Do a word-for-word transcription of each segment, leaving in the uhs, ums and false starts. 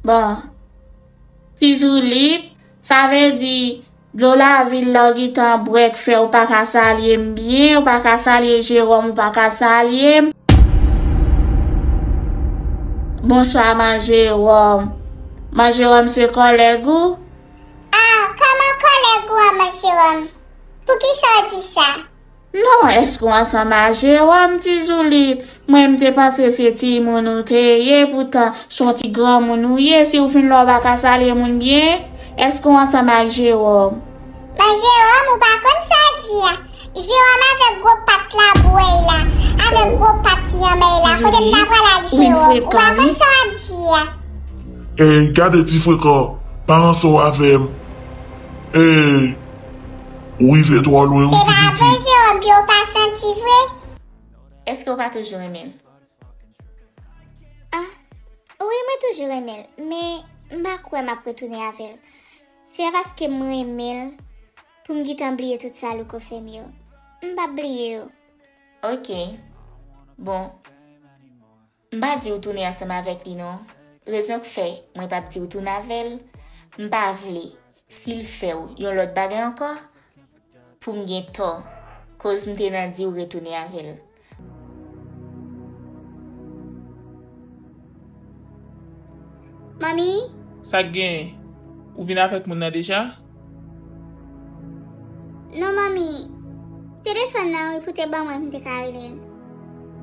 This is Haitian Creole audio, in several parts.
Bon, ti zoulit, sa vle di dlo lavil la w gentan bwè k fè w pa ka salye m byen, ou pa ka salye Jewòm, ou pa ka salye m. Bonswa, Man Jewòm. Man Jewòm se kòlèg ou? Ah, kòman kòlèg ou an, Man Jewòm? Poukisa w di sa? Non, èske w ansanm ak Jewòm, ti zoulit? Mwen, m te panse se timoun ou te ye, poutan se yon ti granmoun ou ye. Si w fin la, w pa ka salye moun byen. Èske w ansanm ak Jewòm? Men Jewòm, ou pa konn sa w di a. Jewòm avèk gwo pat labouwèy la, avèk gwo pat ti anmèy la, kote m ta pral ak Jewòm? Ou pa konn sa w ap di a. Ey, gade ti frekan, pa ranse w avè m. Ey, ou rive twò lwen wi, Tititi. Se pa vre, Jewòm, ke w pa santi vre? Èske w pa toujou renmen l? Ah, wi, mwen toujou renmen l, men m pa kwè m ap retounen avè l. Se pa paske m renmen l pou m gentan bliye tout sa Louko fè m yo. M p ap bliye yo. Ok. Bon, m pa di w tounen ansanm avèk li non. Rezon k fè mwen p ap di w tounen avè l, m pa vle, si l fè w yon lòt bagay ankò, pou m gen tò, koz m te nan di w retounen avè l. Manmi? Sa k genyen? Ou vin avèk moun nan deja? Non, manmi. Telefòn nan, wi, pou te ban mwen, m te ka rele l.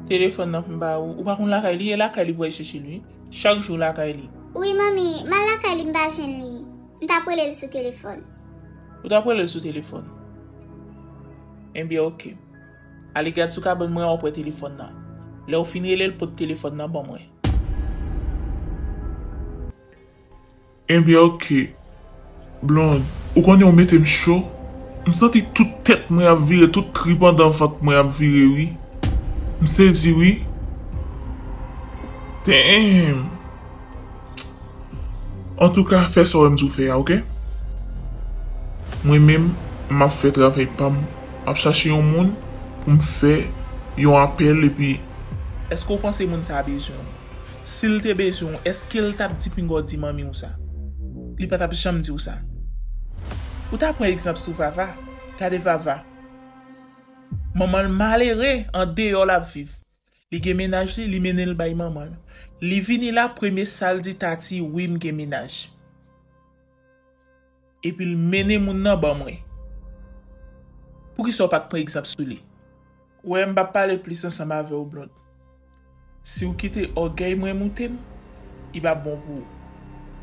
Telefòn nan pou m ba ou. Ou pa konn lakay li, e lakay li pou w al chèche l, wi. Chak jou lakay li. Wi, manmi, m al lakay li, m pa jwenn li. M t ap rele l sou telefòn. Ou t ap rele l sou telefòn? Ebyen, oke. Ale gad sou kabann mwen an, w ap wè telefòn nan. Lè w fin rele l, pot telefòn nan ban mwen. Ebyen, oke. Blonde, ou konnen w mete m cho. M santi tout tèt mwen ap vire, tout trip anndan vant mwen ap vire, wi. M sezi, wi. Damn. Antouka, fè sa w wè m di w fè a, oke? Mwen menm, m ap fè travay pa m. M ap chache yon moun pou m fè yon apèl, epi. Èske w panse moun sa a bezwen w? Si l te bezwen w, èske l t ap di pinga w di manmi w sa? Li pa t ap janm di w sa. Ou ta pran egzanp sou Vava. Gade Vava. Manman l malere, andeyò l ap viv. Li gen mennaj li, li mennen l bay manman l. Li vini la, premye sa l di, Tati, wi, m gen mennaj. Epi l mennen moun nan ban mwen. Poukisa w pa t pran egzanp sou li? Ou wè, m p ap pale plis ansanm avè w, Blonde. Si w kite ògèy mwen moute m, li p ap bon pou ou.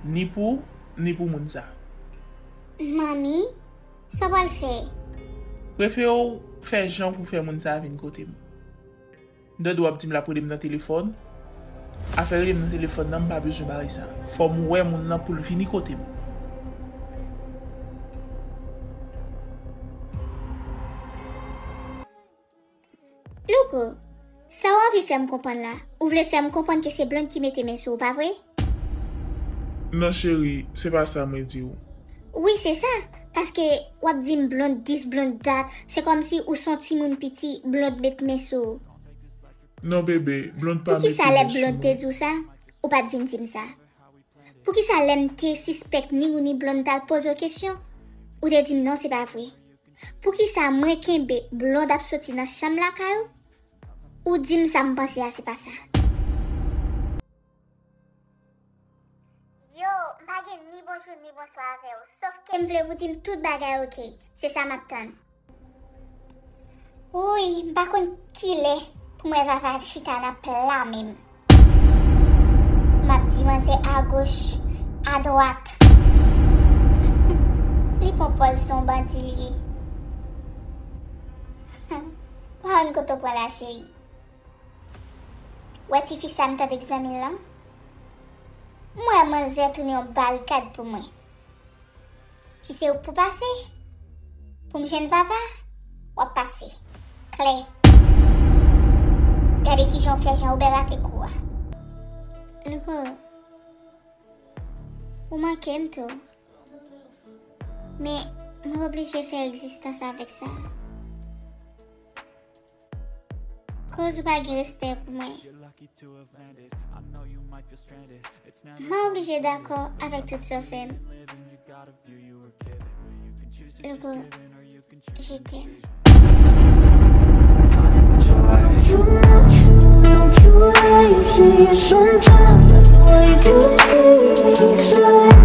Ni pou ou, ni pou moun sa. Manmi, sa w pral fè? Prefere w fè jan pou w fè moun sa vin kote m. M tande w ap di m l ap rele m nan telefòn. Afè rele m nan telefòn nan, m pa bezwen bagay sa. Fò m wè moun nan pou l vini kote m. Louko, sa w anvi fè m konprann la? Ou vle fè m konprann ke se Blonde ki mete men sou ou, pa vre? Non, cheri, se pa sa mwen di w. Wi, se sa. Paske w ap di m Blonde this, Blonde that, se kòmsi ou se yon timoun piti, Blonde met men sou ou. Non, bebe, Blonde pa mete men sou mwen. Poukisa lè Blonde te di w sa, ou pa t vin di m sa? Poukisa lè m te sispèk ni ou ni Blonde t al poze w kesyon, ou te di m non, se pa vre? Poukisa mwen kenbe Blonde ap soti nan chanm lakay ou, ou di m sa m panse a se pa sa? Yo, m pa gen ni bonjou ni bonswa avè w, sof ke m vle w di m tout bagay oke, se sa m ap tann. Wouy, m pa konn kilè pou m wè Vava chita nan pla men m. M ap di manzè agoch, adwat. Li pran pòz se yon bandi li ye. M pa konn kote w pran la, cheri. Wè tifi sa m t avèk zanmi l lan? M wè manzè tounen yon barikad pou mwen. Si se ou k pou pase pou m jwenn Vava, w ap pase. Klè. Gade kijan w fè Jan Wobè rate kou a. Louko, ou manke m tou. Men, mwen oblije fè egzistans avèk sa. Koz ou pa gen respè pou mwen. M pa oblije dakò avèk tout sa w fè m. Loco, je t'aime. Too much, I'm too lazy. Sometimes I wake up inside.